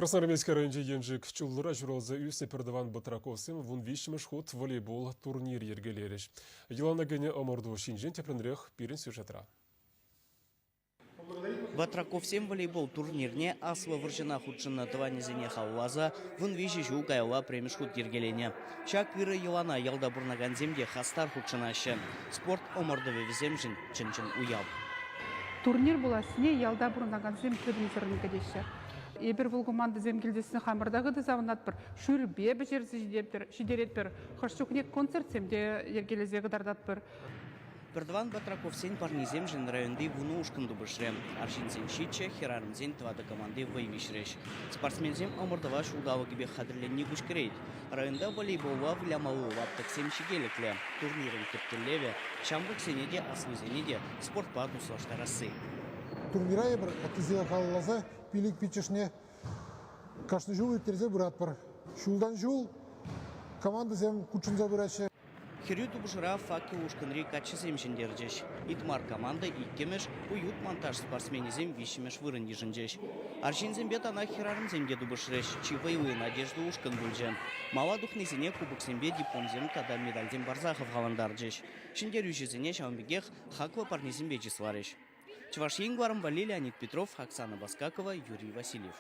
Красноармейски районӗнчи Еншик Чуллӑра ҫуралса ӳснӗ пӗртӑван Батраковсем вунвиҫҫӗмӗш хут волейбол турнирӗ йӗркелерӗҫ. Йӑлана кӗнӗ ӑмӑрту ҫинчен тӗплӗнрех пирӗн сюжетра. Батраковсем волейбол турнирне Аслӑ вӑрҫӑна хутшӑннӑ тӑванӗсене халалласа вунвиҫӗ ҫул каялла пӗрремӗш хут йӗркеленӗ. Ҫак ырӑ йӑлана ялта пурӑнакансем те хастар хутшӑнаҫҫӗ. Спорт ӑмӑртӑвӗ вӗсемшӗн чӑн-чӑн уяв. Турнир пулассине ялта пурӑнакансем чӗрӗн-сӗрӗн кӗтеҫҫӗ. Эпир вӑл командӑсем килтессӗн хамӑр та хытӑ савӑнатпӑр. Шӳрпе пӗҫерсе ҫитеретпӗр. Хӑш чухне концертсем те йӗркелесе кӑтартатпӑр. Пӗртӑван Батраковсен парнисемшӗн районти вунӑ ушкӑн тупӑшрӗ. Арҫынсен ҫиччӗ, хӗрарӑмсен тӑватӑ команди вӑй виҫрӗҫ. Спортсменсем ӑмӑртӑва ҫулталӑкӗпех хатӗрленни куҫкӗрет. Районта волейболла вылямалли лаптӑксем ҫителӗклӗ. Турнирӑн тӗп тӗллевӗ – ҫамрӑксене те, аслисене те спортпа туслаштарасси. Турнира эпир ыттисене халалласа пилӗк пиччӗшне кашни ҫул ирттерсе пыратпӑр. Ҫултан ҫул командӑсем хутшӑнса пыраҫҫӗ. Хӗрӳ тупӑшура «Факел» ушкӑнри каччӑсем ҫӗнтерчӗҫ. Итмар команда иккӗмӗш, Уют монтаж спортсменӗсем виҫҫӗмӗш вырӑн йышӑнчӗҫ. Арҫынсемпе танах хӗрарӑмсем те тупӑшрӗҫ. Чи вӑйли «Надежда» ушкӑн пулчӗ. Мала тухнисене кубоксемпе дипломсем тата медальсем парса хавхалантарчӗҫ. Ҫӗнтерӳҫӗсене ҫавӑн пекех хаклӑ парнесемпе чысларӗҫ. Чӑваш Ен кӑларӑм валли Леонид Петров, Оксана Баскакова, Юрий Васильев.